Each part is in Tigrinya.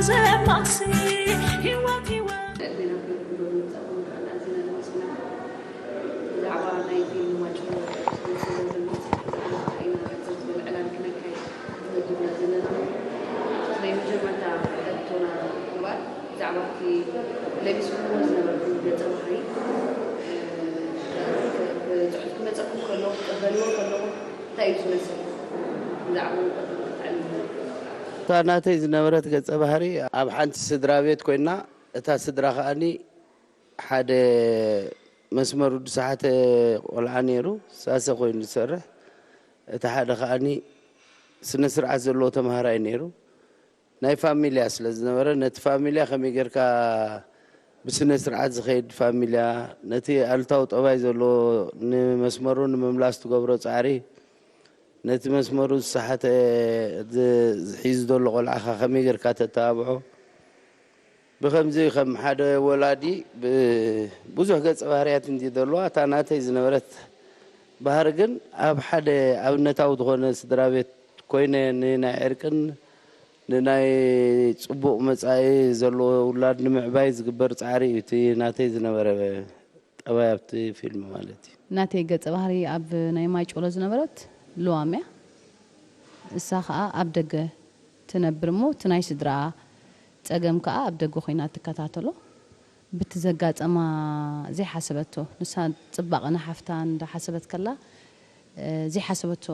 ዘማሲ ህይወት ህይወት ዕድሜና ከይብሉ ብምምጻእኩም ብጣዕሚ ኣዚና ነመስግነኩም። ብዛዕባ ናይ ፊልም ማጭሎ ስለ ዘዘመት ብዛዕባ ኢና ሕጽር ዝበለ ዕላል ክነካይድ ተመዲብና ዘለና። ናይ መጀመርታ ሕቶና እምበኣር ብዛዕባ እቲ ለቢስኩምዎ ዝነበርኩም ገጸ ባህሪ፣ እ፣ ብጽሑፍ ክመጸኩም ከሎ፣ ክትቕበልዎ ከለኹም እንታይ እዩ ዝመስል? ብዛዕባ ንቐድም ክትዕልሙ። እታ ናተይ ዝነበረት ገጸ ባህሪ ኣብ ሓንቲ ስድራ ቤት ኮይና፣ እታ ስድራ ከኣኒ ሓደ መስመሩ ዝሰሓተ ቆልዓ ነይሩ፣ ሳሰ ኮይኑ ዝሰርሕ። እቲ ሓደ ከኣኒ ስነ ስርዓት ዘለዎ ተምሃራይ ነይሩ። ናይ ፋሚልያ ስለ ዝነበረ፣ ነቲ ፋሚልያ ከመይ ጌርካ ብስነ ስርዓት ዝኸይድ ፋሚልያ፣ ነቲ ኣሉታዊ ጠባይ ዘለዎ ንመስመሩ ንምምላስ ትገብሮ ጻዕሪ፣ ነቲ መስመሩ ዝሰሓተ ዝ-፣ ዝሒዙ ዘሎ ቆልዓኻ ከመይ ጌርካ ተተባብዖ? ብኸምዚ ከም ሓደ ወላዲ ብ-፣ ብዙሕ ገጸ ባህርያት እንዲ ዘለዋ፣ እታ ናተይ ዝነበረት ባህሪ ግን ኣብ ሓደ ኣብነታዊ ዝኾነ ስድራ ቤት ኮይነ ንናይ ዕርቅን ንናይ ጽቡቕ መጻኢ ዘለዎ ውላድ ንምዕባይ ዝግበር ጻዕሪ እዩ እቲ ናተይ ዝነበረ ጠባይ ኣብቲ ፊልም ማለት እዩ። ናተይ ገጸ ባህሪ ኣብ ናይ ማይጨሎ ዝነበረት ልዋም እያ። እሳ ኸኣ ኣብ ደገ ትነብር እሞ፣ እቲ ናይ ስድራኣ ጸገም ከኣ ኣብ ደገ ኮይና ትከታተሎ። ብቲ ዘጋጠማ ዘይሓሰበቶ፣ ንሳ ጽባቐ ንሓፍታ እንዳሓሰበት ከላ፣ እ፣ ዘይሓሰበቶ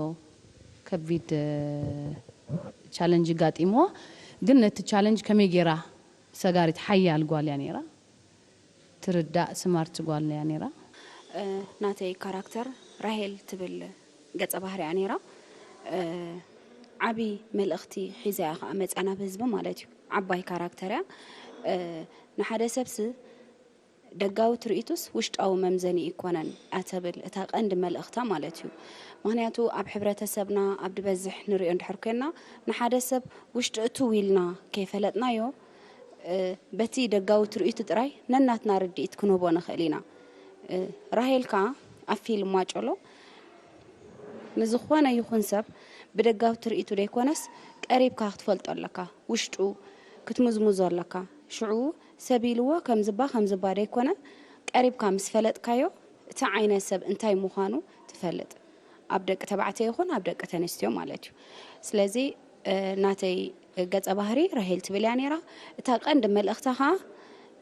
ከቢድ፣ እ፣ ቻለንጅ ጋጢምዋ። ግን ነቲ ቻለንጅ ከመይ ገይራ ሰጋሪት ሓያል ጓል እያ ነይራ። ትርዳእ ስማርት ጓል እያ ነይራ። እ፣ ናተይ ካራክተር ራሄል ትብል ገጸ ባህሪ እያ ነይራ። እ፣ ዓቢ መልእኽቲ ሒዛ እያ ከኣ መጽያ ናብ ህዝቢ ማለት እዩ። ዓባይ ካራክተር እያ። እ፣ ንሓደ ሰብሲ ደጋዊ ትርኢቱስ ውሽጣዊ መምዘኒ ይኮነን እያ ተብል እታ ቀንዲ መልእኽታ ማለት እዩ። ምኽንያቱ ኣብ ሕብረተሰብና ኣብ ዝበዝሕ ንሪኦ እንድሕር ኮይንና ንሓደ ሰብ ውሽጢ እትው ኢልና ከይፈለጥናዮ እ፣ በቲ ደጋዊ ትርኢቱ ጥራይ ነናትና ርድኢት ክንህቦ ንኽእል ኢና። እ፣ ራሄል ከኣ ኣብ ፊልም ማጨሎ ንዝኾነ ይኹን ሰብ ብደጋዊ ትርኢቱ ደይኮነስ ቀሪብካ ክትፈልጦ ኣለካ። ውሽጡ ክትምዝምዞ ኣለካ። ሽዑ ሰብ ኢልዎ ከምዝባ ከምዝባ ደይኮነ ቀሪብካ ምስ ፈለጥካዮ እቲ ዓይነት ሰብ እንታይ ምዃኑ ትፈልጥ። ኣብ ደቂ ተባዕትዮ ይኹን ኣብ ደቂ ተንስትዮ ማለት እዩ። ስለዚ፣ እ፣ ናተይ ገጸ ባህሪ ራሄል ትብል እያ ነይራ። እታ ቀንዲ መልእኽታ ኸኣ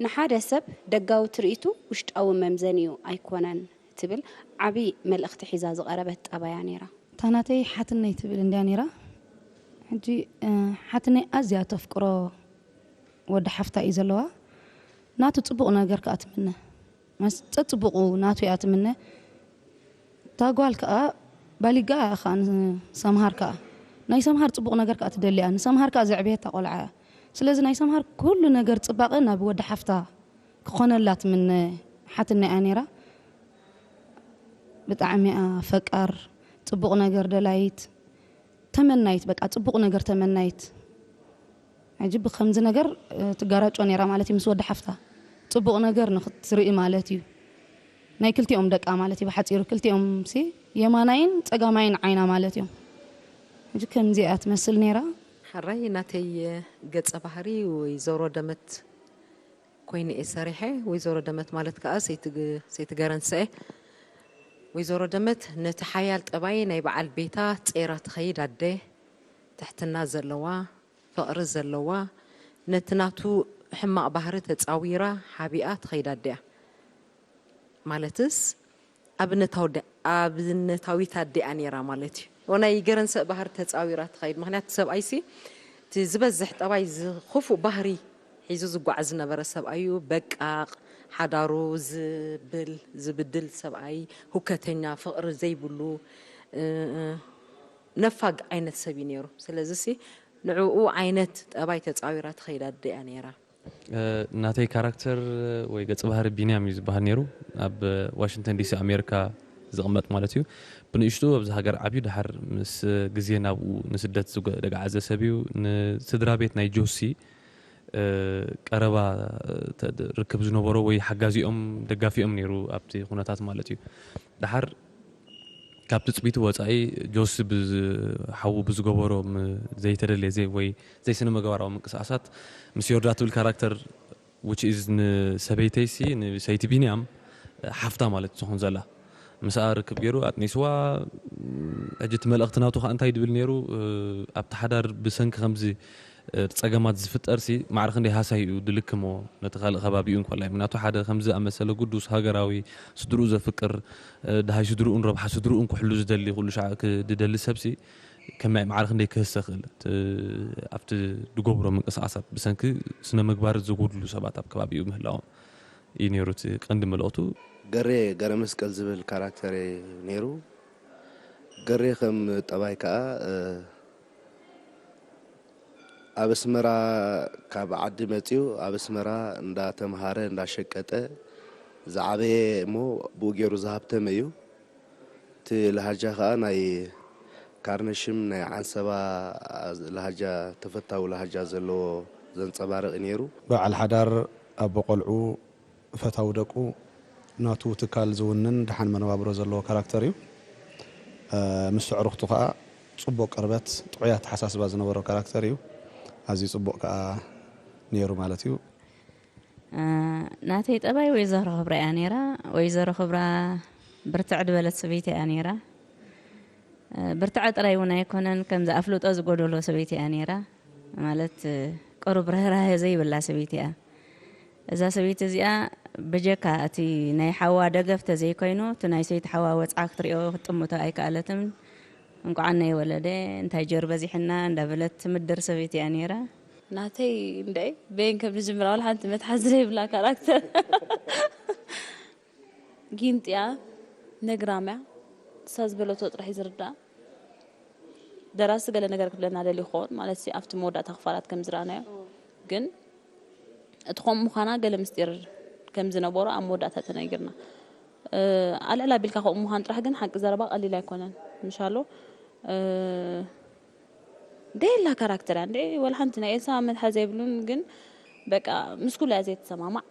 ንሓደ ሰብ ደጋዊ ትርኢቱ ውሽጣዊ መምዘኒኡ ኣይኮነን ትብል ዓቢ መልእኽቲ ሒዛ ዝቐረበት ጠባያ ነይራ። እታ ናተይ ሓትነይ ትብል እንድያ ነይራ። ሕጂ፣ እ፣ ሓትነይ ኣዝያ ተፍቅሮ ወዲ ሓፍታ እዩ ዘለዋ። ናቱ ጽቡቕ ነገር ከኣ ትምነ። መስ-፣ ጸጽቡቑ ናቱ እያ ትምነ። እታ ጓል ከኣ ባሊጋ እያ ከኣ ንሰምሃር ከኣ። ናይ ሰምሃር ጽቡቕ ነገር ከኣ ትደሊ እያ። ንሰምሃር ከኣ ዘዕበየታ ቆልዓ እያ። ስለዚ ናይ ሰምሃር ኩሉ ነገር ጽባቐ ናብ ወዲ ሓፍታ ክኾነላ ትምነ ሓትነይ እያ ነይራ። ብጣዕሚ እያ ፈቃር፣ ጽቡቕ ነገር ደላይት፣ ተመናይት፣ በቃ ጽቡቕ ነገር ተመናይት። ሕጂ ብኸምዚ ነገር፣ እ፣ ትጋራጮ ነይራ ማለት እዩ ምስ ወዲ ሓፍታ። ጽቡቕ ነገር ንኽትርኢ ማለት እዩ። ናይ ክልቲኦም ደቃ ማለት እዩ ብሓጺሩ። ክልቲኦም ሲ የማናይን ጸጋማይን ዓይና ማለት እዮም። ሕጂ ከምዚ እያ ትመስል ነይራ። ሕራይ ናተይ ገጸ ባህሪ ወይዘሮ ደመት ኮይነ እየ ሰሪሐ። ወይዘሮ ደመት ማለት ከኣ ሰይቲ ግ-፣ ሰይቲ ገረንሰኤ። ወይዘሮ ደመት ነቲ ሓያል ጠባይ ናይ በዓል ቤታ ጼራ ትኸይድ ኣደ፣ ትሕትና ዘለዋ፣ ፍቕሪ ዘለዋ፣ ነቲ ናቱ ሕማቕ ባህሪ ተጻዊራ ሓቢኣ ትኸይድ ኣደ እያ። ማለትስ ኣብነታዊ ደ-፣ ኣብነታዊት ኣደ እያ ነይራ ማለት እዩ። ኦ፣ ናይ ገረንሰእ ባህሪ ተጻዊራ ትኸይድ። ምኽንያቱ ሰብኣይሲ እቲ ዝበዝሕ ጠባይ ዝኽፉእ ባህሪ ሒዙ ዝጓዓዝ ዝነበረ ሰብኣይ እዩ። በቃቕ፣ ሓዳሩ ዝብል፣ ዝብድል ሰብኣይ፣ ሁከተኛ፣ ፍቕሪ ዘይብሉ፣ እ፣ ነፋግ ዓይነት ሰብ እዩ ነይሩ። ስለዚሲ ንዕኡ ዓይነት ጠባይ ተጻዊራ ትኸይድ ኣደ እያ ነይራ። እ፣ ናተይ ካራክተር ወይ ገጸ ባህሪ ቢንያም እዩ ዝበሃል ነይሩ። ኣብ ዋሽንግተን ዲሲ ኣሜሪካ ዝቕመጥ ማለት እዩ። ብንእሽቱ ኣብዚ ሃገር ዓብዩ፣ ደሓር ምስ ግዜ ናብኡ ንስደት ዝገ-፣ ደጋዓዘ ሰብ እዩ። ንስድራ ቤት ናይ ጆሲ፣ እ፣ ቀረባ፣ እ፣ ተ-፣ ርክብ ዝነበሮ ወይ ሓጋዚኦም ደጋፊኦም ነይሩ ኣብቲ ኩነታት ማለት እዩ። ደሓር ካብ ትጽቢቱ ወጻኢ ጆሲ ብዝ-፣ ሓዉ ብዝገበሮም ዘይተደልየ ዘይ-፣ ወይ ዘይስነ ምግባራዊ ምንቅስቃሳት ምስ ዮርዳ ትብል ካራክተር which is ንሰበይተይሲ ንሰይቲ ቢንያም ሓፍታ ማለት ትኾን ዘላ ምስኣ ርክብ ገይሩ ኣጥኒስዋ። ሕጂ እቲ መልእኽቲ ናቱ ከዓ እንታይ ድብል ነይሩ? ኣብቲ ሓዳር ብሰንኪ ከምዚ ጸገማት ዝፍጠርሲ ማዕረ ክንደይ ሃሳይ እዩ ድልክሞ ነቲ ካልእ ከባቢኡ እንኮላይ ምክንያቱ ሓደ ከምዚ ኣመሰለ ግዱስ ሃገራዊ ስድርኡ ዘፍቅር ደሃይ ስድርኡን ረብሓ ስድርኡን ክሕሉ ዝደሊ ኩሉ ሻዕ ክድደሊ ሰብሲ ከመይ ማዕረ ክንደይ ክህሰ ክእል ኣብቲ ድገብሮ ምንቅስቃሳት ብሰንኪ ስነ ምግባር ዝጉድሉ ሰባት ኣብ ከባቢኡ ምህላዎም እዩ ነይሩ እቲ ቀንዲ መልእኽቱ። ገሬ ገረ መስቀል ዝብል ካራክተር ነይሩ። ገሬ ከም ጠባይ ከዓ ኣብ ኣስመራ ካብ ዓዲ መጺኡ ኣብ ኣስመራ እንዳተምሃረ እንዳሸቀጠ ዝዓበየ እሞ ብኡ ገይሩ ዝሃብተመ እዩ። እቲ ለሃጃ ከዓ ናይ ካርነሽም ናይ ዓንሰባ ለሃጃ ተፈታዊ ለሃጃ ዘለዎ ዘንጸባርቕ ነይሩ። በዓል ሓዳር ኣቦ ቆልዑ ፈታዊ ደቁ ናቱ ትካል ዝውንን ደሓን መነባብሮ ዘለዎ ካራክተር እዩ። ምስ ኣዕሩኽቱ ከዓ ፅቡቅ ቅርበት ጥዑይ ኣተሓሳስባ ዝነበሮ ካራክተር እዩ። ኣዝዩ ፅቡቅ ከዓ ነይሩ ማለት እዩ። ናተይ ጠባይ ወይዘሮ ክብራ እያ ነይራ። ወይዘሮ ክብራ ብርትዕ ድበለት ሰበይቲ እያ ነይራ። ብርትዐ ጥራይ እውን ኣይኮነን፣ ከምዚ ኣፍልጦ ዝጎደሎ ሰበይቲ እያ ነይራ። ማለት ቅሩብ ርህራሄ ዘይብላ ሰበይቲ እያ። እዛ ሰበይቲ እዚኣ ብጀካ እቲ ናይ ሓዋ ደገፍ ተዘይኮይኑ እቲ ናይ ሰይቲ ሓዋ ወፅዓ ክትሪኦ ክትጥምቶ ኣይከኣለትን። እንቋዕ ናይ ወለደ እንታይ ጀር በዚሕና እንዳበለት ትምድር ሰበይቲ እያ ነይራ። ናተይ እንደ በይን ከም ንጅምራ ዋላ ሓንቲ መትሓዚ ዘይብላ ካራክተር ጊንጢያ ነግራምያ እሳ ዝበለቶ ጥራሕ እዩ ዝርዳእ። ደራሲ ገለ ነገር ክብለና ደልዩ ክኸውን ማለት ሲ ኣብቲ መወዳእታ ክፋላት ከም ዝረኣናዮ ግን እቲ ከምኡ ምዃና ገለ ምስጢር ከም ዝነበሮ ኣብ መወዳእታ ተነጊርና። ኣልዕል ኣቢልካ ከምኡ ምዃን ጥራሕ ግን ሓቂ ዘረባ ቀሊል ኣይኮነን ምሻሎ ደላ ካራክተር እያ እንደ ወላ ሓንቲ ናይ ኤልሳ መትሓዚ የብሉን ግን በቃ ምስ ኩሉ እያ ዘይትሰማማዕ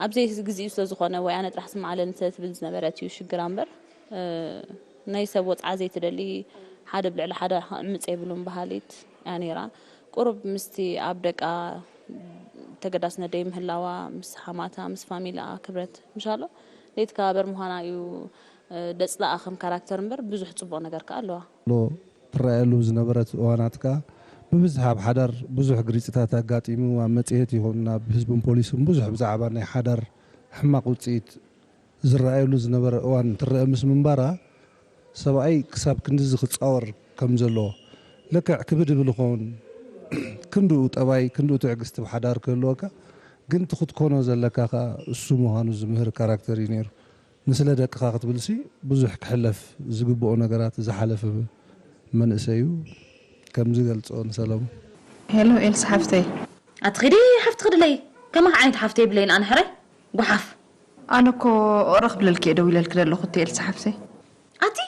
ኣብ ዘይ ግዜኡ ስለ ዝኾነ ወይ ኣነ ጥራሕ ስማዕ ኣለኒ ስለ ትብል ዝነበረት እዩ ሽግራ እምበር ናይ ሰብ ወፅዓ ዘይትደሊ ሓደ ብልዕሊ ሓደ ክዕምፅ የብሉን በሃሊት እያ ነይራ። ቁሩብ ምስቲ ኣብ ደቃ ተገዳስነት ደይምህላዋ ምስ ሓማታ ምስ ፋሚላኣ ክብረት ምሻሎ ዘይትከባበር ምዃና እዩ ደፅላኣ ከም ካራክተር እምበር ብዙሕ ፅቡቕ ነገር ከኣ ኣለዋ። ትረኣየሉ ዝነበረት እዋናት ከኣ ብብዝሒ ኣብ ሓዳር ብዙሕ ግሪፅታት ኣጋጢሙ ኣብ መፅሄት ይኹን ናብ ህዝብን ፖሊስን ብዙሕ ብዛዕባ ናይ ሓዳር ሕማቕ ውፅኢት ዝረኣየሉ ዝነበረ እዋን ትረአ ምስ ምንባራ ሰብኣይ ክሳብ ክንድዚ ክፃወር ከም ዘለዎ ልክዕ ክብድ ይብል ይኸውን ክንድኡ ጠባይ ክንድኡ ትዕግስቲ ብሓዳር ክህልወካ ግን እቲ ክትኮኖ ዘለካ ከኣ እሱ ምዃኑ ዝምህር ካራክተር እዩ ነይሩ። ንስለ ደቅኻ ክትብልሲ ብዙሕ ክሕለፍ ዝግብኦ ነገራት ዝሓለፈ መንእሰይ እዩ ከም ዝገልጾ ንሰለሙ። ሄሎ ኤልሳ ሓፍተይ። ኣቲ ኺዲ ሓፍትኺ ድለዪ ከማኺ ዓይነት ሓፍቲ የብለይን ኣነ ሕራይ ጓሓፍ። ኣነ እኮ እቕረ ክብለልኪ እየ ደዊለልኪ ዘለኹ እቲ ኤልሳ ሓፍተይ። ኣቲ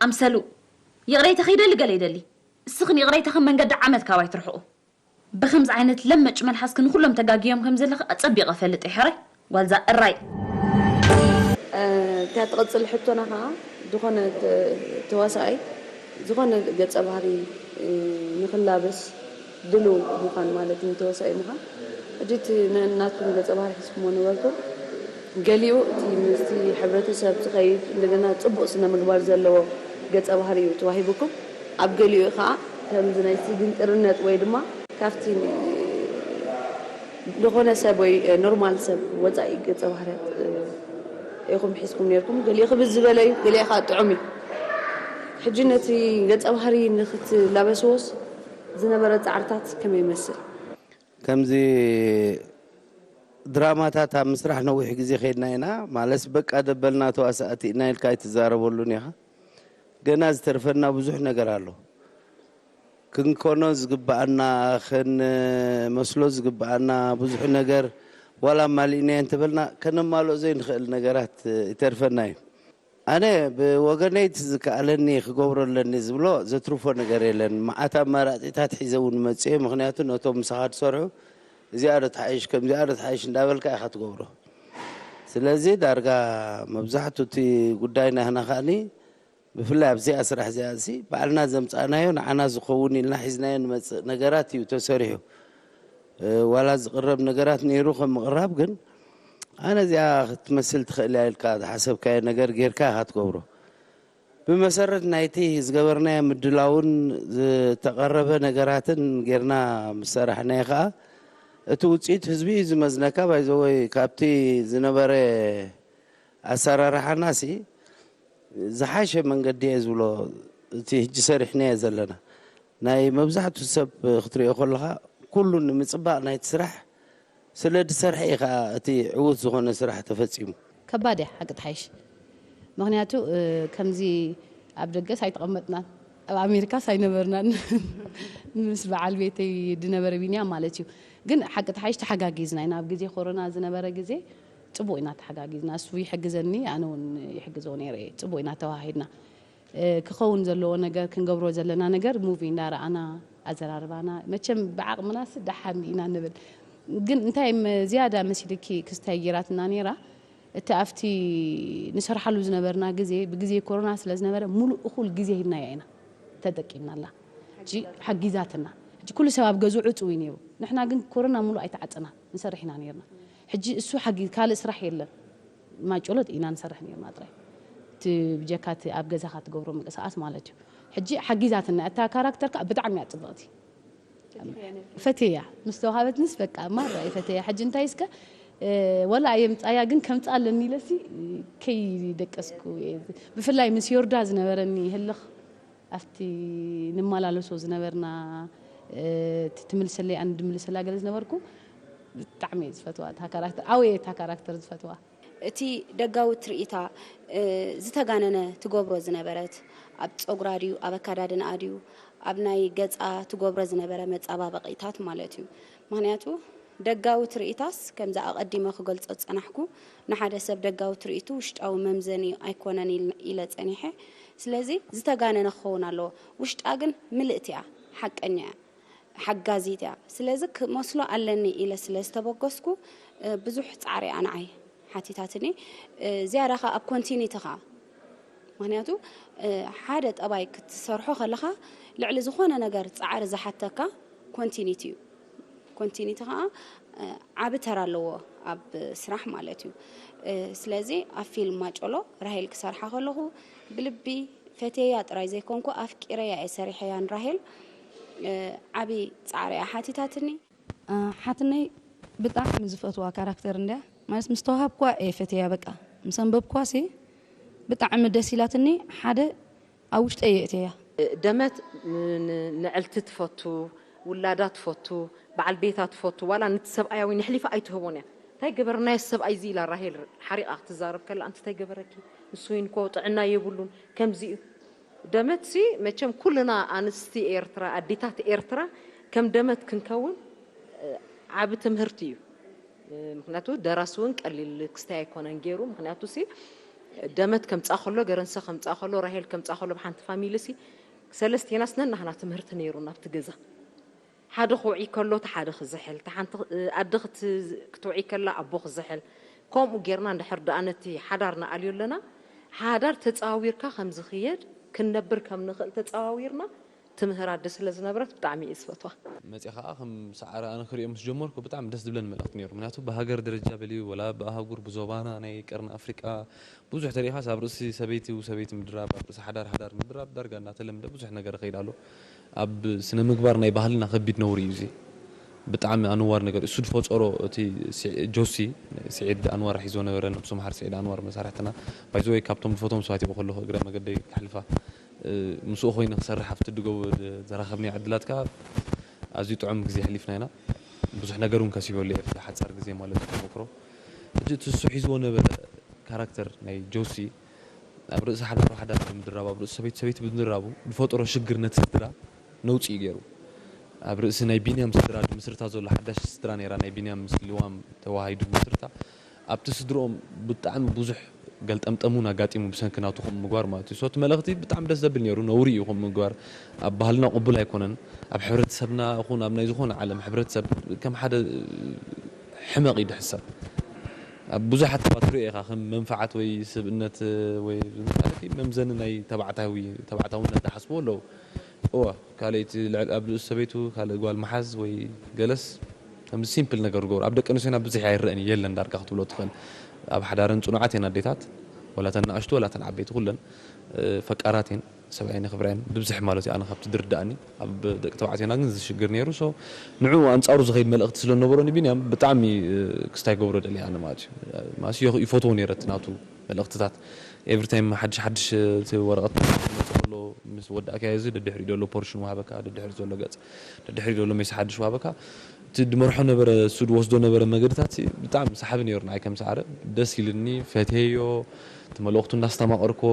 ኣምሰሉ ይቕሬታ ኺደሊ ገለ ይደሊ እስኽን ይቕሬታኽን መንገዲ ዓመት ካባይ ትርሕቑ። ብኸምዚ ዓይነት ለመጭ መልሓስኪ ንኹሎም ተጋግዮም ከም ዘለኺ ኣጸቢቐ እፈልጥ እየ ሕራይ ጓልዛ እራይ። እታ ትቕጽል ሕቶና ከኣ ዝኾነ ተዋሳኣይ ዝኾነ ገጸ ባህሪ ንኽላበስ ድሉው ምዃን ማለት ንተዋሳኢ ምዃን ሕጂ እቲ ናትኩም ገጸ ባህሪ ሒዝኩሞ ነበርኩም ገሊኡ እቲ ምስቲ ሕብረተሰብ ዝኸይድ እንደገና ጽቡቕ ስነ ምግባር ዘለዎ ገጸ ባህሪ እዩ ተዋሂቡኩም ኣብ ገሊኡ ከኣ ከምዚ ናይ ስግንጥርነት ወይ ድማ ካብቲ ዝኾነ ሰብ ወይ ኖርማል ሰብ ወፃኢ ገፀ ባህርያት ኢኹም ሒዝኩም ነርኩም። ገሊኡ ክብዝ ዝበለ እዩ፣ ገሊኡ ከዓ ጥዑም እዩ። ሕጂ ነቲ ገፀ ባህሪ ንክትላበስዎስ ዝነበረ ፃዕርታት ከመይ ይመስል? ከምዚ ድራማታት ኣብ ምስራሕ ነዊሕ ግዜ ከይድና ኢና። ማለትስ በቃ ደበልና ተዋሳእቲ ኢና ኢልካ ኣይትዛረበሉን ኢኻ። ገና ዝተርፈና ብዙሕ ነገር ኣሎ። ክንኮኖ ዝግብኣና፣ ክንመስሎ ዝግብኣና ብዙሕ ነገር ዋላ ኣማሊእናዮ እንተበልና ከነማልኦ ዘይንኽእል ነገራት ይተርፈና እዩ። ኣነ ብወገነይ እቲ ዝከኣለኒ ክገብሮ ኣለኒ ዝብሎ ዘትርፎ ነገር የለን። መዓት ኣማራፂታት ሒዘ እውን መፅየ። ምኽንያቱ ነቶም ምሳኻ ዝሰርሑ እዚኣ ዶ ትሓይሽ ከምዚኣ ዶ ትሓይሽ እንዳበልካ ኢኻ ትገብሮ። ስለዚ ዳርጋ መብዛሕቱ እቲ ጉዳይ ናህና ከኣኒ ብፍላይ ኣብዚኣ ስራሕ እዚኣ እዚ ባዕልና ዘምፃእናዮ ንዓና ዝኸውን ኢልና ሒዝናዮ ንመፅእ ነገራት እዩ ተሰሪሑ። ዋላ ዝቕረብ ነገራት ነይሩ ከም ምቕራብ ግን ኣነ እዚኣ ክትመስል ትኽእል እያ ኢልካ ዝሓሰብካዮ ነገር ጌርካ ኢኻ ትገብሮ። ብመሰረት ናይቲ ዝገበርናዮ ምድላውን ዝተቐረበ ነገራትን ጌርና ምስ ሰራሕናዮ ከዓ እቲ ውፅኢት ህዝቢ እዩ ዝመዝነካ። ባይዘወይ ካብቲ ዝነበረ ኣሰራርሓና ሲ ዝሓሸ መንገዲ እየ ዝብሎ። እቲ ሕጂ ሰሪሕናዮ ዘለና ናይ መብዛሕትኡ ሰብ ክትሪኦ ከለኻ ኩሉ ንምፅባቕ ናይቲ ስራሕ ስለ ዝሰርሐ እዩ ከዓ እቲ ዕዉት ዝኾነ ስራሕ ተፈፂሙ። ከባድ እያ ሓቂ ትሓይሽ። ምኽንያቱ ከምዚ ኣብ ደገስ ኣይተቐመጥናን፣ ኣብ ኣሜሪካስ ኣይነበርናን። ምስ በዓል ቤተይ ዝነበረ ቢንያም ማለት እዩ። ግን ሓቂ ትሓይሽ ተሓጋጊዝና ኢና። ኣብ ግዜ ኮሮና ዝነበረ ግዜ ፅቡቕ ኢና ተሓጋጊዝና። እሱ ይሕግዘኒ፣ ኣነ እውን ይሕግዞ ነይረ። ፅቡቕ ኢና ተዋሂድና። ክኸውን ዘለዎ ነገር፣ ክንገብሮ ዘለና ነገር ሙቪ እንዳረኣና፣ ኣዘራርባና መቸም ብዓቕምናስ ደሓን ኢና ንብል። ግን እንታይ ዝያዳ መሲልኪ ክስታይ ጌራትና ነይራ? እቲ ኣብቲ ንሰርሓሉ ዝነበርና ግዜ ብግዜ ኮሮና ስለ ዝነበረ ሙሉእ እኹል ግዜ ሂብናያ ኢና ተጠቂምናላ። ሕጂ ሓጊዛትና። ሕጂ ኩሉ ሰብ ኣብ ገዝኡ ዕፅው እዩ ነይሩ። ንሕና ግን ኮሮና ሙሉእ ኣይተዓፀና ንሰርሕ ኢና ነይርና። ሕጂ እሱ ሓጊዝ ካልእ ስራሕ የለን። ማጨሎት ኢና ንሰርሕ ነርና ጥራይ። እቲ ብጀካ እቲ ኣብ ገዛኻ ትገብሮ ምንቅስቃስ ማለት እዩ። ሕጂ ሓጊዛትና እታ ካራክተር ከዓ ብጣዕሚ እያ ፅብቕቲ። ፈትያ ምስ ተዋሃበትንስ በቃ ማራ እየ ፈትያ። ሕጂ እንታይ እስከ ወላ እየ ምፃያ ግን ከምፃ ኣለኒ ኢለሲ ከይደቀስኩ እየ። ብፍላይ ምስ ዮርዳ ዝነበረኒ ህልኽ ኣብቲ ንመላለሶ ዝነበርና እቲ ትምልሰለይ ኣነ ድምልሰላ ገለ ዝነበርኩ ብጣዕሚ እየ ዝፈትዋ እታ ካራክተር ኣወየ እታ ካራክተር ዝፈትዋ። እቲ ደጋዊ ትርኢታ ዝተጋነነ ትገብሮ ዝነበረት ኣብ ፀጉራ ድዩ ኣብ ኣካዳድንኣ ድዩ ኣብ ናይ ገፃ ትገብሮ ዝነበረ መፃባበቂታት ማለት እዩ። ምክንያቱ ደጋዊ ትርኢታስ ከምዚ ኣቐዲመ ክገልፆ ዝፀናሕኩ ንሓደ ሰብ ደጋዊ ትርኢቱ ውሽጣዊ መምዘኒ ኣይኮነን ኢለ ፀኒሐ። ስለዚ ዝተጋነነ ክኸውን ኣለዎ። ውሽጣ ግን ምልእቲ እያ፣ ሓቀኛ እያ፣ ሓጋዚት እያ። ስለዚ ክመስሎ ኣለኒ ኢለ ስለ ዝተበገስኩ ብዙሕ ፃዕሪ እያ ንዓይ ሓቲታትኒ። ዝያዳ ከዓ ኣብ ኮንቲኒቲ ከዓ ምክንያቱ ሓደ ጠባይ ክትሰርሖ ከለካ ልዕሊ ዝኮነ ነገር ፃዕሪ ዝሓተካ ኮንቲኒቲ እዩ። ኮንቲኒቲ ከዓ ዓቢ ተራ ኣለዎ ኣብ ስራሕ ማለት እዩ። ስለዚ ኣብ ፊልም ማጨሎ ራሄል ክሰርሓ ከለኹ ብልቢ ፈትየያ ጥራይ ዘይኮንኩ ኣፍቂረያ እየ ሰሪሐያ ንራሄል። ዓቢ ፃዕሪ እያ ሓቲታትኒ። ሓትነይ ብጣዕሚ ዝፈትዋ ካራክተር እንድያ ማለት ምስ ተዋሃብኳ እየ ፈትየያ በቃ ምስ ኣንበብኳ ሲ ብጣዕሚ ደስ ኢላትኒ። ሓደ ኣብ ውሽጠይ የእትየያ። ደመት ንዕልቲ ትፈቱ፣ ውላዳ ትፈቱ፣ በዓል ቤታ ትፈቱ፣ ዋላ ንቲ ሰብኣያ እውን የሕሊፋ ኣይትህቦን እያ። እንታይ ገበርናዮ ሰብኣይ እዚ ኢላ ራሄል ሓሪቓ ክትዛረብ ከላ ኣንቲ እንታይ ገበረኪ ንሱ እውን እኮ ጥዕና የብሉን ከምዚ እዩ። ደመት ሲ መቸም ኩልና ኣንስቲ ኤርትራ ኣዴታት ኤርትራ ከም ደመት ክንከውን ዓቢ ትምህርቲ እዩ። ምክንያቱ ደራሲ እውን ቀሊል ክስታይ ኣይኮነን ገይሩ ምክንያቱ ሲ ደመት ከምፃ ከሎ ገረንሰ ከምፃ ከሎ ራሄል ከምፃ ከሎ ብሓንቲ ፋሚሊ ሲ ሰለስቴናስ ነናህና ትምህርቲ ነይሩ ናብቲ ገዛ ሓደ ክውዒ ከሎ እቲ ሓደ ክዝሕል እቲ ሓንቲ ኣደ ክትውዒ ከላ ኣቦ ክዝሕል ከምኡ ጌርና እንድሕር ደኣ ነቲ ሓዳር ንኣልዮ ኣለና ሓዳር ተፀዋዊርካ ከምዝኽየድ ክንነብር ከም ንኽእል ተፀዋዊርና ትምህር ኣደ ስለ ዝነብረት ብጣዕሚ እየ ዝፈትዋ። መፅእ ከዓ ከም ሰዓረ ኣነ ክሪኦ ምስ ጀመርኩ ብጣዕሚ ደስ ዝብለኒ መልእክቲ ነይሩ። ምክንያቱ ብሃገር ደረጃ በልዩ ወላ ብኣህጉር ብዞባና ናይ ቀርኒ ኣፍሪቃ ብዙሕ ተሪኢኻስ ኣብ ርእሲ ሰበይቲ ሰበይቲ ምድራብ ኣብ ርእሲ ሓዳር ሓዳር ምድራብ ዳርጋ እናተለምደ ብዙሕ ነገር ይኸይድ ኣሎ። ኣብ ስነ ምግባር ናይ ባህልና ከቢድ ነውሪ እዩ እዚ። ብጣዕሚ ኣነዋሪ ነገር እሱ ዝፈፀሮ እቲ ጆሲ ስዒድ ኣንዋር ሒዞ ነበረ ነብሱ መሓር ስዒድ ኣንዋር መሳርሕትና ባይዘወይ ካብቶም ዝፈቶም ሰባት ይበ ከለኹ እግረ መገደይ ክሕልፋ ምስኡ ኮይነ ክሰርሕ ኣብቲ ድጎ ዘራኸብኒ ዕድላት ከዓ ኣዝዩ ጥዑም ግዜ ኣሕሊፍና ኢና። ብዙሕ ነገር እውን ከሲበሉ እየ ኣብቲ ሓፃር ግዜ ማለት እዩ ተመክሮ። ሕጂ እቲ እሱ ሒዝዎ ነበረ ካራክተር ናይ ጆሲ ኣብ ርእሲ ሓዳር ሓዳር ብምድራብ ኣብ ርእሲ ሰበይቲ ሰበይቲ ብምድራቡ ዝፈጠሮ ሽግር ነቲ ስድራ ነውፂ እዩ ገይሩ። ኣብ ርእሲ ናይ ቢንያም ስድራ ድምስርታ ዘሎ ሓዳሽ ስድራ ነይራ ናይ ቢንያም ምስ ልዋም ተዋሃሂዱ ምስርታ ኣብቲ ስድርኦም ብጣዕሚ ብዙሕ ገልጠምጠም እውን ኣጋጢሙ ብሰንኪ ናቱ ከምኡ ምግባር ማለት እዩ። So እቲ መልእኽቲ ብጣዕሚ ደስ ዘብል ነይሩ። ነውሪ እዩ ከምኡ ምግባር። ኣብ ባህልና ቅቡል ኣይኮነን። ኣብ ሕብረተሰብና ይኹን ኣብ ናይ ዝኾነ ዓለም ሕብረተሰብ ከም ሓደ ሕመቕ እዩ ዝሕሰብ። ኣብ ብዙሓት ሰባት ትሪኦ ኢኻ፣ ከም መንፍዓት ወይ ስብእነት ወይ ማለት እዩ፣ መምዘኒ ናይ ተባዕታዊ-፣ ተባዕታውነት ዝሓስብዎ ኣለዉ። እወ፣ ካልኣይቲ ልዕል ኣብ ርእሲ ሰበይቱ፣ ካልእ ጓል ምሓዝ ወይ ገለስ፣ ከምዚ ሲምፕል ነገር ዝገብሩ። ኣብ ደቂ ኣንስትዮና ብዙሕ ኣይረኣን እዩ፣ የለን ዳርጋ ክትብሎ ትኽእል። ኣብ ሓዳረን ጽኑዓት እየን ኣዴታት፣ ወላ እተን ንኣሽቱ ወላ እተን ዓበይቲ ኩለን፣ እ፣ ፈቃራት እየን። ሰብኣየን የኽብራ እየን፣ ብብዝሒ ማለት እዩ። ኣነ ካብቲ ዝርድኣኒ፣ ኣብ ደቂ ተባዕትዮና ግን እዚ ሽግር ነይሩ። ሶ ንዕኡ ኣንጻሩ ዝኸይድ መልእኽቲ ስለ ዝነበሮ ንቢንያም ብጣዕሚ፣ እ፣ ክስታይ ገብሮ ደልየ ኣነ ማለት እዩ። ማለት እዩ፣ ይፈትዎ ነይረ እቲ ናቱ መልእኽትታት። ኤቭሪ ታይም ሓድሽ ሓድሽ፣ እ፣ እቲ ወረቐት ክመጽእ ከሎ ምስ ወዳእካዮ እዚ ደድሕሪኡ ዘሎ ፖርሽን ወሃበካ፣ ደድሕሪኡ ዘሎ ገጽ፣ ደድሕሪኡ ዘሎ ሜስ ሓድሽ ወሃበካ። እቲ ድመርሖ ነበረ፣ እሱ ድወስዶ ነበረ መገድታት ብጣዕሚ ሰሓቢ ነይሩ። ንዓይ ከም ሰዓረ ደስ ኢልኒ፣ ፈትየዮ፣ እቲ መልእኽቱ እንዳስተማቐርክዎ፣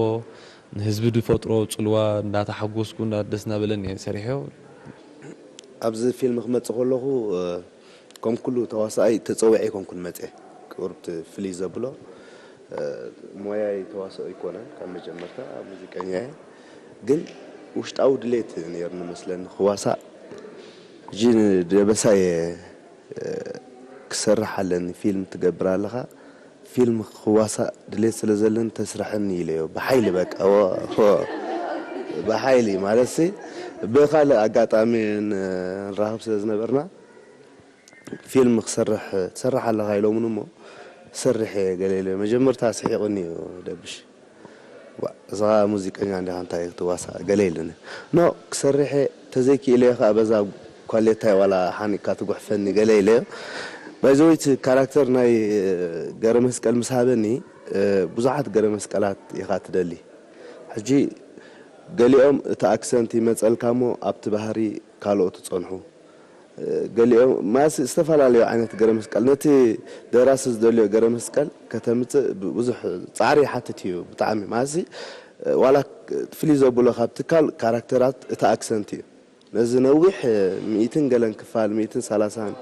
ንህዝቢ ድፈጥሮ ጽልዋ እንዳተሓጎስኩ፣ እንዳ-፣ ደስ እናበለኒ እየ ሰሪሐዮ። ኣብዚ ፊልም ክመጽእ ከለኹ፣ እ፣ ከም ኩሉ ተዋሳኣይ ተጸዊዐ ኣይኮንኩን መጽየ። ቁሩብ እቲ ፍልይ ዘብሎ፣ እ፣ ሞያይ ተዋሳኦ ኣይኮነን ካብ መጀመርታ፣ ሙዚቀኛ እየ። ግን ውሽጣዊ ድሌት ነይሩኒ መስለኒ ክዋሳእ። ሕጂ ንደበሳየ፣ እ፣ ክሰርሕ ኣለኒ፣ ፊልም ትገብር ኣለኻ፣ ፊልም ክዋሳእ ድሌት ስለ ዘለኒ ተስርሐኒ ኢለዮ። ብሓይሊ በቃ፣ ወ-፣ ወ-፣ ብሓይሊ ማለትሲ ብኻልእ ኣጋጣሚ ን-፣ ንራኸብ ስለ ዝነበርና፣ ፊልም ክሰርሕ ትሰርሕ ኣለኻ ኢሎምኒ እሞ፣ ሰርሕ እየ ገለ ኢለዮ። መጀመርታ ስሒቑኒ እዩ ደብሽ። ዋ፣ እዛ ሙዚቀኛ እንዲኻ እንታይ ክትዋሳእ ገለ ኢሉኒ። ኖ፣ ክሰርሕ እየ፣ ተዘይክኢለ እየ ኸኣ በዛ ኳሌታይ ዋላ ሓኒቕካ ትጉሕፈኒ ገለ ኢለዮ። ባይ ዘ ወይ፣ እቲ ካራክተር ናይ፣ እ፣ ገረመስቀል ምስ ሃበኒ፣ እ፣ ብዙሓት ገረመስቀላት ኢኻ ትደሊ። ሕጂ ገሊኦም እቲ ኣክሰንት ይመጸልካ እሞ ኣብቲ ባህሪ ካልኦት ይጸንሑ። ገሊኦም ማስ ዝተፈላለዩ ዓይነት ገረመስቀል፣ ነቲ ደራሲ ዝደልዮ ገረመስቀል ከተምጽእ ብ-፣ ብዙሕ ጻዕሪ ይሓትት እዩ ብጣዕሚ። ማሲ ዋላ ፍልይ ዘብሎ ካብ ትካል ካራክተራት እቲ ኣክሰንት እዩ። ነዚ ነዊሕ ሚእትን ገለን ክፋል፣ ሚእትን ሰላሳን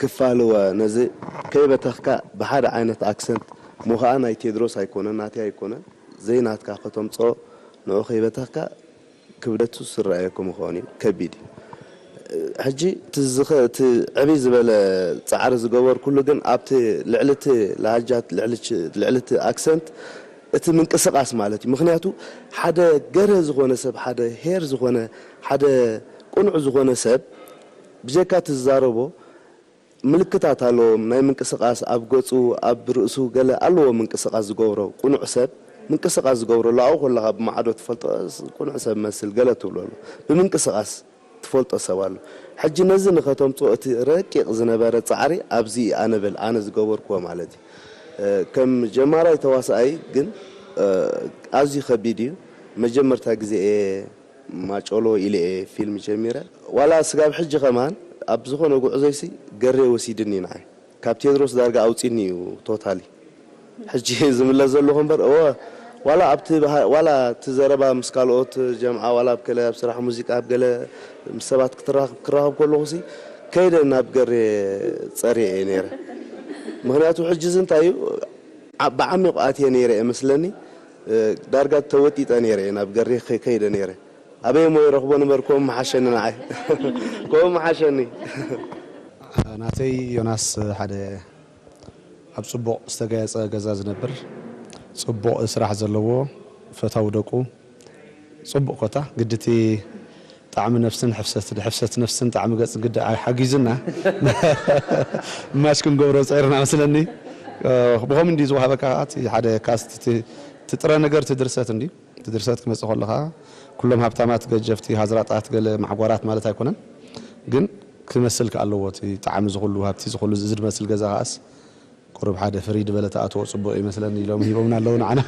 ክፋል እወ፣ ነዚ ከይበተኽካ ብሓደ ዓይነት ኣክሰንት፣ እሞ ኸኣ ናይ ቴድሮስ ኣይኮነን፣ ናተይ ኣይኮነን፣ ዘይናትካ ከተምጽኦ ንዑ ከይበተኽካ ክብደቱ ዝረኣየኩም ምዃኑ እዩ። ከቢድ እዩ። ሕጂ እቲ ዝኸ-፣ እቲ ዕብይ ዝበለ ጻዕሪ ዝገበርኩሉ ግን ኣብቲ ልዕሊ እቲ ላሃጃት፣ ልዕሊ ች-፣ ልዕሊ እቲ ኣክሰንት፣ እቲ ምንቅስቓስ ማለት እዩ። ምኽንያቱ ሓደ ገረ ዝኾነ ሰብ፣ ሓደ ሄር ዝኾነ፣ ሓደ ቁኑዕ ዝኾነ ሰብ ብጀካ እቲ ዝዛረቦ ምልክታት ኣለዎም ናይ ምንቅስቓስ፣ ኣብ ገጹ፣ ኣብ ርእሱ ገለ ኣለዎ ምንቅስቓስ ዝገብሮ። ቁኑዕ ሰብ ምንቅስቓስ ዝገብሮ ኣሎ። ኣብኡ ከለኻ ብማዕዶ ትፈልጦ፣ ቁኑዕ ሰብ መስል ገለ ትብሎ ኣሎ። ብምንቅስቓስ ትፈልጦ ሰብ ኣሎ። ሕጂ ነዚ ንኸተምጽኦ እቲ ረቂቕ ዝነበረ ጻዕሪ ኣብዚ እዩ ኣነ በል፣ ኣነ ዝገበርክዎ ማለት እዩ። እ፣ ከም ጀማራይ ተዋሳኣይ ግን፣ እ፣ ኣዝዩ ከቢድ እዩ። መጀመርታ ግዜ እየ ማጨሎ ኢለ እየ ፊልም ጀሚረ። ዋላ ስጋብ ሕጂ ከማን ኣብ ዝኾነ ጉዕዞይሲ ገሬ ወሲድኒ ንዓይ። ካብ ቴድሮስ ዳርጋ ኣውጺኒ እዩ ቶታሊ። ሕጂ ዝምለስ ዘለኹ እምበር፣ እወ፣ ዋላ ኣብቲ ባህ-፣ ዋላ እቲ ዘረባ ምስ ካልኦት ጀምዓ፣ ዋላ ኣብ ገለ ኣብ ስራሕ ሙዚቃ፣ ኣብ ገለ ምስ ሰባት ክትራኸብ፣ ክራኸብ ከለኹሲ ከይደ ናብ ገሬ ጸሪየ እየ ነይረ። ምኽንያቱ ሕጂ እዚ እንታይ እዩ፣ ዓ-፣ ብዓሚቑ ኣትየ ነይረ እየ መስለኒ። እ፣ ዳርጋ ተወጢጠ ነይረ እየ፣ ናብ ገሬ ከ-፣ ከይደ ነይረ። ኣበይ እሞ ይረኽቦ ንበር፣ ከምኡ ምሓሸኒ ንዓይ። ከምኡ ምሓሸኒ። ናተይ ዮናስ ሓደ ኣብ ጽቡቕ ዝተጋየጸ ገዛ ዝነብር፣ ጽቡቕ ስራሕ ዘለዎ፣ ፈታዊ ደቁ፣ ጽቡቕ ኮታ፣ ግድቲ ጣዕሚ ነፍስን ሕፍሰት፣ ሕፍሰት ነፍስን ጣዕሚ ገጽን ግዲ ሓጊዙና። ማሽ ክንገብሮ ጸይርና መስለኒ። ብኸም እንዲ ዝወሃበካ እቲ ሓደ ካስት፣ እቲ፣ እቲ ጥረ ነገር፣ እቲ ድርሰት እንዲ፣ እቲ ድርሰት ክመጽእ ከሎ ኸኣ፣ ኩሎም ሃብታማት፣ ገጀፍቲ፣ ሃዝራጣት፣ ገለ ማዕጓራት ማለት ኣይኮነን። ግን ክመስል ከኣ ኣለዎ። እቲ ጣዕሚ ዝኹሉ፣ ሃብቲ ዝኹሉ፣ እዚ ዝመስል ገዛ ከኣስ፣ ቁሩብ ሓደ ፍርይ ዝበለ ተኣትዎ ጽቡቕ ይመስለኒ ኢሎም ሂቦምና ኣለዉ ንዓና።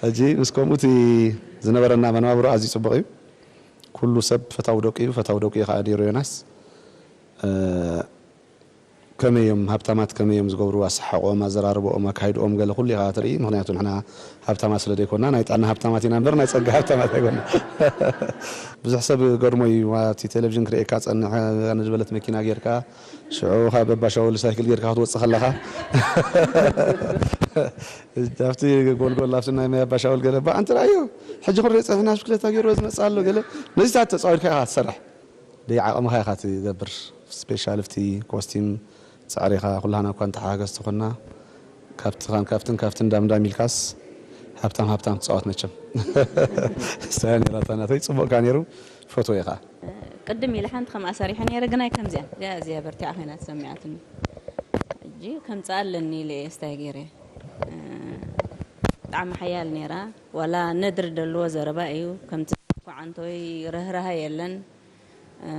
ሕጂ ምስ ከምኡ እቲ ዝነበረና መነባብሮ ኣዝዩ ጽቡቕ እዩ። ኩሉ ሰብ ፈታዊ ደቁ እዩ፣ ፈታዊ ደቁ እዩ ከኣ ነይሩ ዮናስ። እ፣ ከመይ እዮም ሃብታማት፣ ከመይ እዮም ዝገብሩ፣ ኣሰሓሕቆኦም፣ ኣዘራርባኦም፣ ኣካይድኦም፣ ገለ ኩሉ ኢኻ ትርኢ። ምኽንያቱ ንሕና ሃብታማት ስለ ዘይኮና፣ ናይ ጥዕና ሃብታማት ኢና እምበር ናይ ጸጋ ሃብታማት ኣይኮና። ብዙሕ ሰብ ገርሞ እዩ፣ እቲ ቴሌቪዥን ክርእየካ ጸንሐ፣ ኣነ ዝበለት መኪና ጌርካ፣ ሽዑ ካብ ኣባ ሻውል ሳይክል ጌርካ ክትወጽእ ከለኻ፣ ኣብቲ ጎልጎል፣ ኣብቲ ናይ ማይ ኣባ ሻውል ገለ፣ "እባ ኣንተ ርኣዮ፣ ሕጂ ክንሪኦ ጸኒሕና፣ ብሽክለታ ገይርዎ ዝመጽእ ኣሎ" ገለ፣ ነዚታት ተጻዊርካ ኢኻ ትሰርሕ። ብዓቕምኻ ኢኻ ትገብር። ስፔሻል ኣብቲ ኮስቲም፣ ጻዕሪኻ ኩላህና እኳ እንተሓጋገዝቲ ኮና፣ ካብትኻን ካብትን ካብትን ዳምዳም ኢልካስ ሃብታም ሃብታም ትጻወት መቸም። ስታያ ነይራታ ናተይ፣ ጽቡቕካ ነይሩ፣ ፈትዎ ኢኻ። ቅድም ኢለ ሓንቲ ከምኣ ሰሪሐ ነይረ፣ ግን ኣይከምዚኣን። እዚኣ፣ እዚኣ በርቲዓ ኮይና ተሰሚዓትኒ። ሕጂ ከምጽኣ ኣለኒ ኢለ እየ ስታይ ገይረ። እ፣ ብጣዕሚ ሓያል ነይራ። ዋላ ነድሪ ደልዎ ዘረባ እዩ። ከምቲ ኳዓንቶይ ርህራሃ የለን። እ፣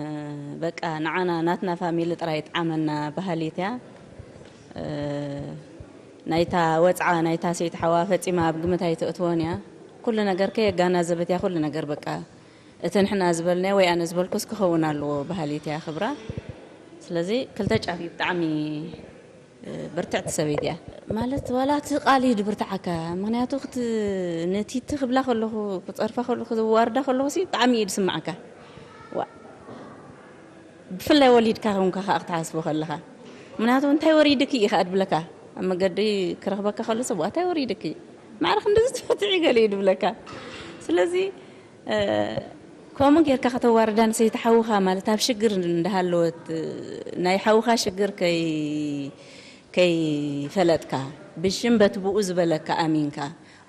በቃ ንዓና ናትና ፋሚሊ ጥራይ ይጥዓመና በሃሊት እያ። እ፣ ናይታ ወጽዓ ናይታ ሰይቲ ሓዋ ፈጺማ ኣብ ግምት ኣይተእትዎን እያ። ኩሉ ነገር ከየጋናዘበት እያ ኩሉ ነገር በቃ እቲ ንሕና ዝበልናዮ ወይ ኣነ ዝበልኩስ ክኸውን ኣለዎ በሃሊት እያ ክብራ። ስለዚ ክልተ ጫፍ እዩ ብጣዕሚ ብርትዕቲ ሰበይቲ እያ። ማለት ዋላ እቲ ቃል እዩ ድብርትዓካ። ምኽንያቱ ክት-፣ ነቲ እቲ ክብላ ከለኹ፣ ክጸርፋ ከለኹ፣ ክዋርዳ ከለኹ ሲ ብጣዕሚ እዩ ድስምዓካ። ዋ። ብፍላይ ወሊድካ ኮንካ ከኣ ክትሓስቦ ከለኻ። ምኽንያቱ እንታይ ወሪድኪ እዩ ከኣ ድብለካ። ኣብ መገዲ ክረኽበካ ከሎ ሰብ፣ "ዋ፣ እንታይ ወሪድኪ? ማዕረ ክንድዚ ትፈትሒ?" ገለ እዩ ድብለካ። ስለዚ እ፣ ከምኡ ጌርካ ከተዋርዳ ንሰይቲ ሓውኻ ማለት ኣብ ሽግር እንዳሃለወት፣ እ፣ ናይ ሓውኻ ሽግር ከይ-፣ ከይፈለጥካ፣ ብሽም በቲ ብኡ ዝበለካ ኣሚንካ፣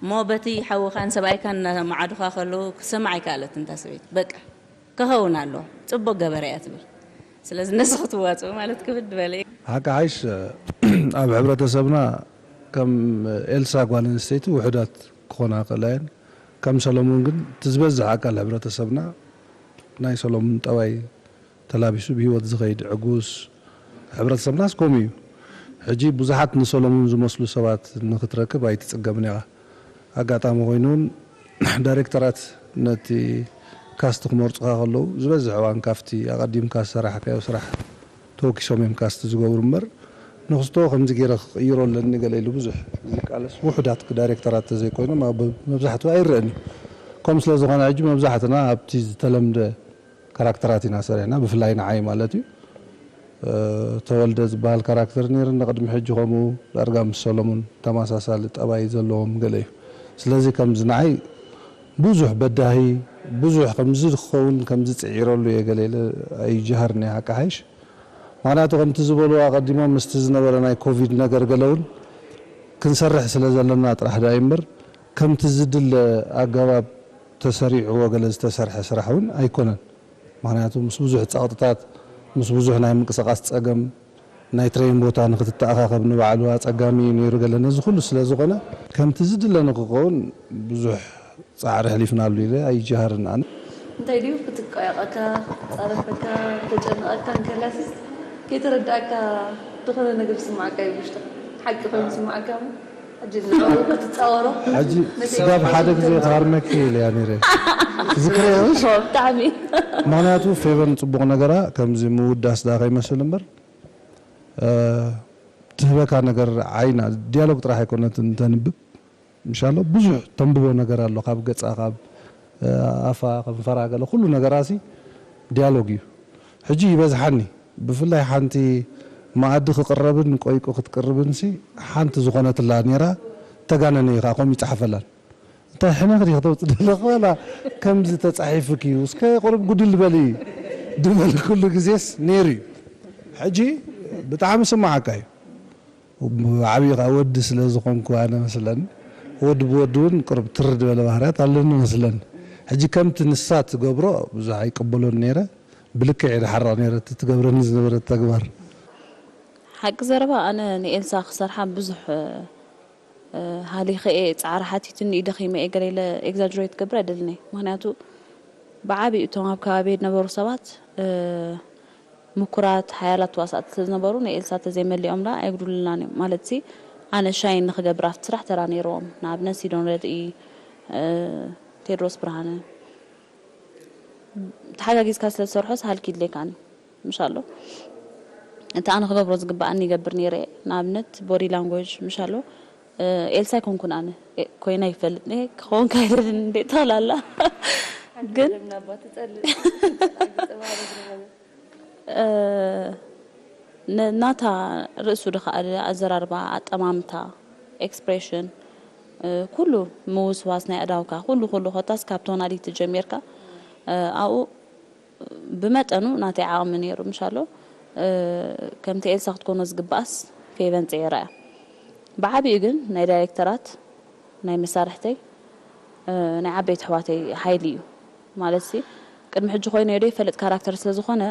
እሞ በቲ ሓውኻን ሰብኣይካን እናመዓዱኻ ከለዉ ክሰምዓ ኣይከኣለትን እታ ሰበይቲ። በቃ፣ ክኸውን ኣለዎ። ጽቡቕ ገበረ እያ ትብል። ስለዚ ነዚ ክትዋጽኡ ማለት ክብድ በለ እዩ። ሓቂ ሓይሽ፣ ኣብ ሕብረተሰብና ከም ኤልሳ ጓል ኣንስተይቲ ውሑዳት ክኾና ይኽእላ እየን። ከም ሰሎሞን ግን እቲ ዝበዝሕ ኣካል ሕብረተሰብና ናይ ሰሎሞን ጠባይ ተላቢሱ ብህይወት ዝኸይድ ዕጉስ፣ ሕብረተሰብናስ ከምኡ እዩ። ሕጂ ብዙሓት ንሰሎሞን ዝመስሉ ሰባት ንኽትረክብ ኣይትጽገምን ኢኻ። ኣጋጣሚ ኮይኑ እውን ዳይሬክተራት ነቲ ካስት ክመርጹኻ ከለዉ ዝበዝሕ እዋን ካብቲ ኣቐዲምካ ዝሰራሕካዮ ስራሕ ተወኪሶም እዮም ካስት ዝገብሩ እምበር፣ ንኽስቶ ከምዚ ገይረ ክቕይሮ ኣለኒ ገለ ኢሉ ብዙሕ ዝቃለስ ውሑዳት ዳይሬክተራት ተዘይኮይኖም ኣብ መብዛሕትኡ ኣይረአን እዩ። ከምኡ ስለ ዝኾነ ሕጂ መብዛሕትና ኣብቲ ዝተለምደ ካራክተራት ኢና ሰሪሕና፣ ብፍላይ ንዓይ ማለት እዩ። እ፣ ተወልደ ዝበሃል ካራክተር ነይርኒ ቅድሚ ሕጂ፣ ከምኡ ዳርጋ ምስ ሰሎሙን ተመሳሳሊ ጠባይ ዘለዎም ገለ እዩ። ስለዚ ከምዚ ንዓይ ብዙሕ በዳሂ፣ ብዙሕ ከምዚ ክኸውን፣ ከምዚ ጽዒረሉ እየ ገለ ኢለ ኣይጀሃርን እየ ሓቂ ሓይሽ። ምኽንያቱ ከምቲ ዝበልዎ ኣቐዲሞም ምስቲ ዝነበረ ናይ ኮቪድ ነገር ገለ እውን ክንሰርሕ ስለ ዘለና ጥራሕ ደኣ እምበር ከምቲ ዝድለ ኣገባብ ተሰሪዕዎ ገለ ዝተሰርሐ ስራሕ እውን ኣይኮነን። ምኽንያቱ ምስ ብዙሕ ጸቕጥታት፣ ምስ ብዙሕ ናይ ምንቅስቓስ ጸገም፣ ናይ ትሬን ቦታ ንኽትተኣኻኸብ ንባዕሉ ኣጸጋሚ እዩ ነይሩ ገለ። ነዚ ኩሉ ስለ ዝኾነ ከምቲ ዝድለ ንክኸውን ብዙሕ ጻዕሪ ኣሕሊፍናሉ ኢለ ኣይጀሃርን ኣነ። እንታይ ድዩ ክትቋየቐካ፣ ክጻረፈካ፣ ተጨንቐካ እንከላሲስ ከይተረዳእካ ዝኾነ ነገር ዝስምዓካ እዩ ውሽጥኻ። ሓቂ ኮይኑ ዝስምዓካ እሞ ሕጂ ንዕኡ ክትጻወሮ ሕጂ ነቲ ስጋብ ሓደ ግዜ ክሃርመኪ ኢለያ ነይረ። ትዝክርዮ? ብጣዕሚ። ምኽንያቱ ፌቨን ጽቡቕ ነገራ ከምዚ ምውዳስ ደኣ ከይመስል እምበር፣ እ፣ ትህበካ ነገር ዓይና ዲያሎግ ጥራሕ ኣይኮነትን ተንብብ። ምሻሎ ብዙሕ ተንብቦ ነገር ኣሎ፣ ካብ ገጻ፣ ካብ፣ እ፣ ኣፋ፣ ከንፈራ፣ ገለ ኩሉ ነገራሲ ዲያሎግ እዩ። ሕጂ ይበዝሓኒ፣ ብፍላይ ሓንቲ መኣዲ ክቕረብን ቆይቁ ክትቅርብንሲ ሓንቲ ዝኾነትላ ነይራ፣ ተጋነነ እዩ ከዓ፣ ከምኡ ይጸሓፈላን። እንታይ ሕነ ክዲ ከተውጽእ ደለኽ ዋላ ከምዚ ተጻሒፉኪ እዩ፣ እስከ ቁሩብ ጉድል በሊ ድበል ኩሉ ግዜስ ነይሩ እዩ። ሕጂ ብጣዕሚ ስምዓካ እዩ። ዓብዪ ኸዓ ወዲ ስለ ዝኾንኩ ኣነ መስለኒ፣ ወዲ ብወዲ እውን ቅርብ ትር ዝበለ ባህርያት ኣለኒ መስለኒ። ሕጂ ከምቲ ንሳ ትገብሮ ብዙሕ ኣይቅበሎን ነይረ፣ ብልክዕ እየ ዝሓርቕ ነይረ እቲ ትገብረኒ ዝነበረት ተግባር። ሓቂ ዘረባ ኣነ ንኤልሳ ክሰርሓ ብዙሕ፣ እ፣ ሃሊኸ እየ፣ ጻዕሪ ሓቲቱኒ እዩ፣ ደኺመ እየ፣ ገለ ኢለ ኤግዛጅሬት ክገብር ኣይደልን እየ። ምኽንያቱ ብዓብዩ እቶም ኣብ ከባቢ ዝነበሩ ሰባት፣ እ፣ ምኩራት ሓያላት ተዋሳእቲ ስለ ዝነበሩ ንኤልሳ ተዘይመሊኦምላ ኣየጉድሉልናን እዮም። ማለትሲ ኣነ ሻይን ንኽገብር ኣብቲ ስራሕ ተራ ነይርዎም። ንኣብነት ሲዶን ረድኢ፣ እ፣ ቴድሮስ ብርሃነ ተሓጋጊዝካ ስለ ዝሰርሖስ ሃልኪ ይድሌካኒ ምሻሎ። እቲ ኣነ ክገብሮ ዝግብኣኒ ይገብር ነይረ እየ። ንኣብነት ቦዲ ላንጉጅ ምሻሎ፣ እ፣ ኤልሳ ኣይኮንኩን ኣነ። እ፣ ኮይና ይፈልጥ እየ። ክኸውን ካይደልን እንዴ ጠቕላላ። ሓንቲ ግን ቀደም ናባ ትጸልእ። ኣገጸ ባህሪ ዝነበረ። እ፣ ነ-፣ ናታ ርእሱ ድኸኣለ ኣዘራርባ፣ ኣጠማምታ፣ ኤክስፕሬሽን፣ እ፣ ኩሉ ምውስዋስ ናይ ኣእዳውካ፣ ኩሉ፣ ኩሉ ኮታስ ካብ ቶናሊቲ ጀሚርካ፣ እ፣ ኣብኡ ብመጠኑ ናተይ ዓቕሚ ነይሩ ምሻሎ። ከምቲ ኤልሳ ክትኮኖ ዝግባኣስ ፌቨን ፀየራ እያ። ብዓብኡ ግን ናይ ዳይሬክተራት ናይ መሳርሕተይ ናይ ዓበይቲ ኣሕዋተይ ሓይሊ እዩ። ማለት ሲ ቅድሚ ሕጂ ኮይነዮ ዶ ይፈልጥ ካራክተር ስለዝኾነ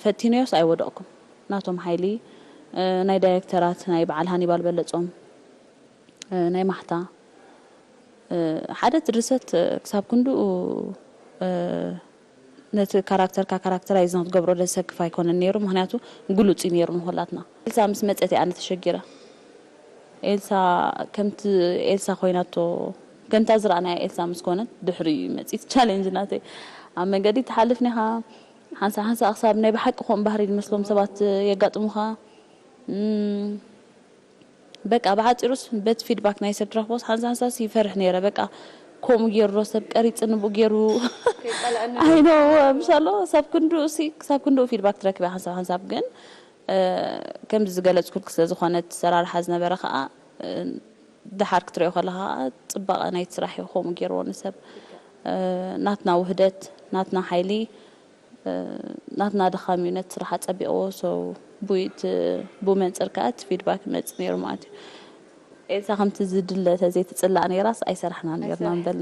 ፈቲነዮስ ኣይወደቕኩም። ናቶም ሓይሊ ናይ ዳይሬክተራት ናይ በዓል ሃኒባል በለጾም ናይ ማሕታ ሓደ እቲ ድርሰት ክሳብ ክንድኡ ነቲ ካራክተርካ ካራክተራይዝ ንክትገብሮ ደሰክፍ ኣይኮነን ነይሩ። ምክንያቱ ግሉፅ እዩ ነይሩ ንኩላትና። ኤልሳ ምስ መፀት እያ ኣነ ተሸጊረ። ኤልሳ ከምቲ ኤልሳ ኮይናቶ ከምታ ዝረኣናያ ኤልሳ ምስ ኮነት ድሕሪ መፂት ቻሌንጅ ናተይ ኣብ መንገዲ ትሓልፍ ኒኻ ሓንሳ ሓንሳ ክሳብ ናይ ብሓቂ ኮም ባህሪ ዝመስሎም ሰባት የጋጥሙኻ። በቃ ብሓፂሩስ በቲ ፊድባክ ናይ ሰብ ትረክቦስ ሓንሳ ሓንሳስ ይፈርሕ ነይረ። በቃ ከምኡ ገይሩ ዶ ሰብ ቀሪፅኒ ብኡ ገይሩ ኣይኖ ምሻሎ ሳብ ክንድኡ ሲ ሳብ ክንድኡ ፊድባክ ትረክብ ሓንሳብ ሓንሳብ ግን ከምዚ ዝገለፅኩልክ ስለ ዝኾነ እቲ ሰራርሓ ዝነበረ ከዓ ድሓር ክትሪኦ ከለካ ከዓ ፅባቐ ናይቲ ስራሕ እዩ ከምኡ ገይርዎ ንሰብ ናትና ውህደት ናትና ሓይሊ ናትና ድኻም እዩ ነቲ ስራሕ ኣፀቢቕዎ ሰው ቡይቲ ብኡ መንፅር ከዓ እቲ ፊድባክ ይመፅእ ነይሩ ማለት እዩ። ኤልሳ ከምቲ ዝድለ ተዘይትፅላእ ነይራስ ኣይሰራሕና ነርና ንበል።